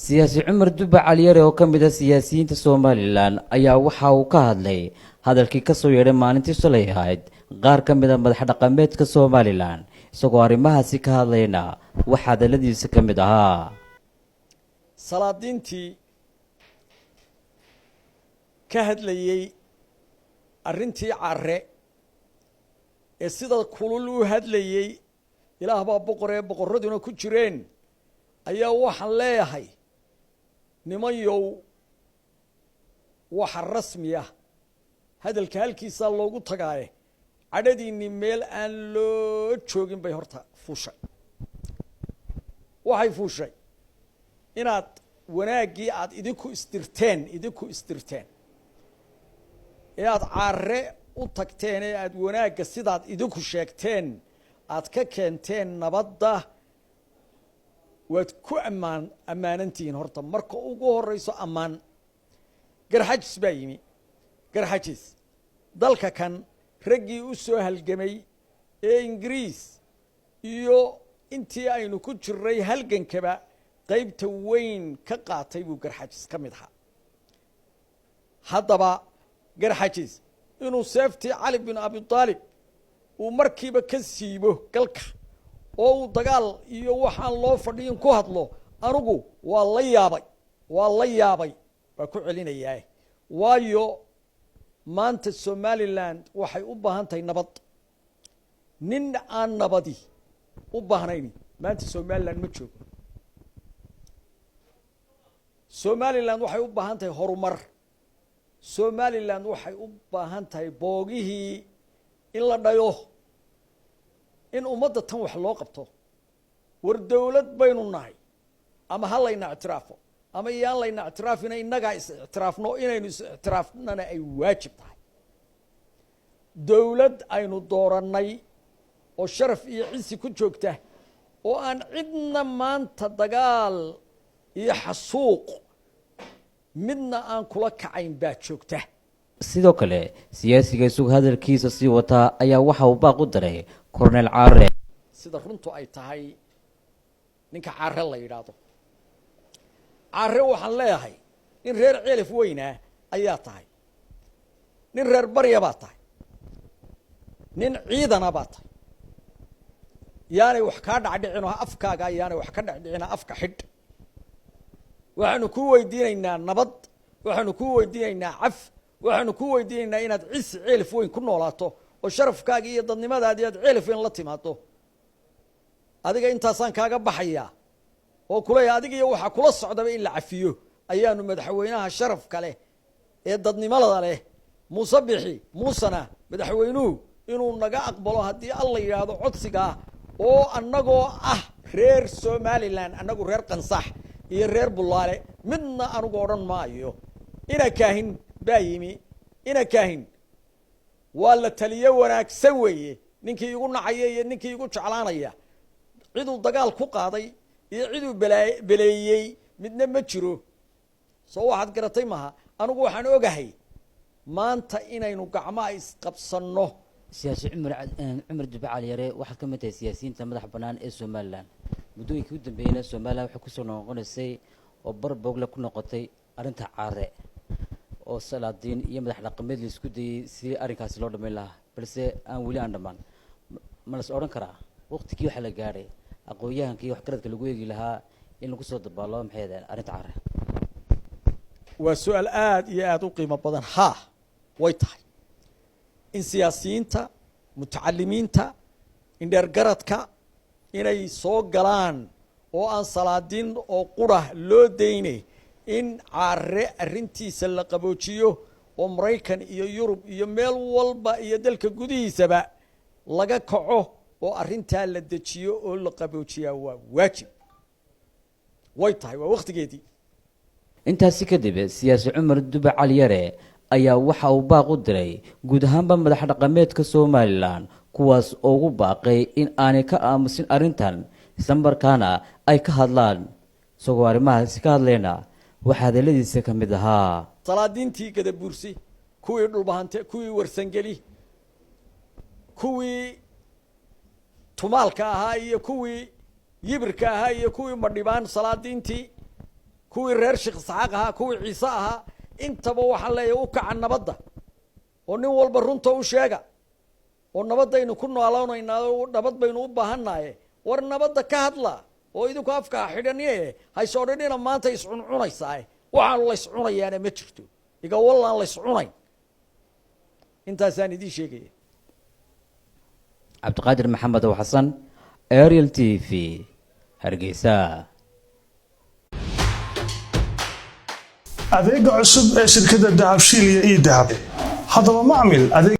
Siyaasi Cumar Dubbe Caliyare oo ka mid ah siyaasiyiinta Somaliland ayaa waxa uu ka hadlay hadalkii kasoo yeedhay maalintii shalay ahayd qaar ka mid ah madax dhaqameedka Somaliland. Isagoo arrimahaasi ka hadlayna, waxaa hadaladiisa ka mid ahaa: Salaadiintii ka hadlayey arrintii Care ee sida kulul u hadlayey, Ilaah baa boqor ee boqorraduna ku jireen, ayaa waxaan leeyahay: nimanyow, waxa rasmi ah hadalka halkiisaa loogu tagaaye, cadhadiinni meel aan loo joogin bay horta fuushay. Waxay fuushay inaad wanaaggii aad idinku isdirteen ee aad Caare u tagteen ee aad wanaagga sidaad idinku sheegteen aad ka keenteen nabadda, waad ku ammaanantihiin. Horta marka ugu horeyso ammaan. Garxajis baa yimi. Garxajis dalka kan raggii u soo halgamay ee Ingiriis iyo intii aynu ku jiray halgankaba qaybta weyn ka qaatay buu Garxajis ka mid ahaa. Haddaba Garxajis inuu seeftii Cali bin Abi Aalib uu markiiba ka siibo galka oo uu dagaal iyo waxaan loo fadhiyin ku hadlo, anigu waa la yaabay, waa la yaabay, waa ku celinayaa. Waayo, maanta Somaliland waxay u baahan tahay nabad. Nin aan nabadi u baahnayn maanta Somaliland ma joogo. Somaliland waxay u baahan tahay horumar. Somaliland waxay u baahan tahay boogihii in la dhayo, in ummadda tan wax loo qabto. War dowlad baynu nahay, ama ha layna ictiraafo ama iyaan layna ictiraafina, innagaa is ictiraafno. Inaynu is ictiraafnana ay waajib tahay. Dowlad aynu doorannay oo sharaf iyo cisi ku joogta oo aan cidna maanta dagaal iyo xasuuq midna aan kula kacayn baa joogta. Sidoo kale siyaasiga isagoo hadalkiisa sii wataa ayaa waxa uu baaq u diray Korneel Caare. Sida runtu ay tahay, ninka Caare la yidhaahdo, Caare waxaan leeyahay: nin reer Ceelif weynaa ayaa tahay, nin reer Barya baa tahay, nin ciidana baa tahay. Yaanay wax kaa dhacdhicin oo afkaaga yaanay wax ka dhecdhicina, afka xidh. Waxaanu kuu weydiinaynaa nabad, waxaanu kuu weydiinaynaa caf, waxaanu kuu weydiinaynaa inaad cisi Ceelif Weyn ku noolaato oo sharafkaagi iyo dadnimadaadii aad Ceelif Weyn la timaado. Adiga intaasaan kaaga baxayaa oo kuleeyahay, adiga iyo waxaa kula socdaba in la cafiyo ayaanu madaxweynaha sharafka leh ee dadnimada leh, Muuse Bixi Muusena, madaxweynuhu inuu naga aqbalo haddii Alla yidhaahdo codsigaa, oo annagoo ah reer Somaliland, annagu reer Qansax iyo reer Bullaale midna anugu odhan maayo. Ina Kaahin baa yimi. Ina Kaahin waa la taliyo wanaagsan weeye. Ninkii igu nacaya iyo ninkii igu jeclaanaya, ciduu dagaal ku qaaday iyo ciduu beleeyey midna ma jiro. Soo waxaad garatay maha? Anigu waxaan ogahay maanta inaynu gacmaha isqabsanno. Siyaasi Cumar Dube Caliyare, waxaad ka mid tahay siyaasiyiinta madax bannaan ee Somaliland. Muddooyinkii u dambeeyeyna Somaliland waxay kusoo noqonaysay oo barboogle ku noqotay arrinta Caare, oo salaadiin iyo madax dhaqameed la isku dayey sidii arrinkaasi loo dhammayn lahaa, balse aan weli aan dhammaan. Ma las odhan karaa waqtigii waxaa la gaadhay aqoon-yahanka iyo waxgaradka lagu eegi lahaa in lagu soo dabaalo, maxay ahayd, arrinta Caare? Waa su-aal aada iyo aada u qiimo badan. Haa, way tahay in siyaasiyiinta, mutacalimiinta, indheergaradka inay soo galaan oo aan salaadiin oo qura loo daynay, in Caare arrintiisa la qaboojiyo oo Maraykan iyo Yurub iyo meel walba iyo dalka gudihiisaba laga kaco oo arrintaa la dejiyo oo la qaboojiyaa waa waajib. Way tahay, waa wakhtigeedii. Intaasi kadib siyaasi Cumar Dube Caliyare ayaa waxa uu baaq u diray guud ahaanba madax dhaqameedka Somaliland, kuwaas oo ugu baaqay in aanay ka aamusin arrintan, islamarkaana ay ka hadlaan. Isagoo arrimahaasi ka hadlayna, waxaa hadaladiisa ka mid ahaa: Salaadiintii Gadabuursi, kuwii Dhulbahante, kuwii Warsangeli, kuwii Tumaalka ahaa iyo kuwii Yibirka ahaa iyo kuwii Madhibaan, salaadiintii Kuwii reer Sheekh Isxaaq ahaa, kuwii Ciise ahaa, intaba waxaan leeyahay u kaca nabadda oo nin walba runta u sheega oo nabadaynu ku nooloonaynaa oo nabad baynu u baahannaye. War nabadda ka hadla oo idinku afka ha xidhanie, hayse odhanina maanta iscuncunaysaa. Waxaanu layscunayaana ma jirto, iga wallaan layscunayn. Intaasaan idiin sheegaya. Cabdiqaadir Maxamed ow Xasan, Ariel TV, Hargeysa. Adeega cusub ee shirkadda Dahabshiil iyo eDahab. Haddaba macmil, adeeg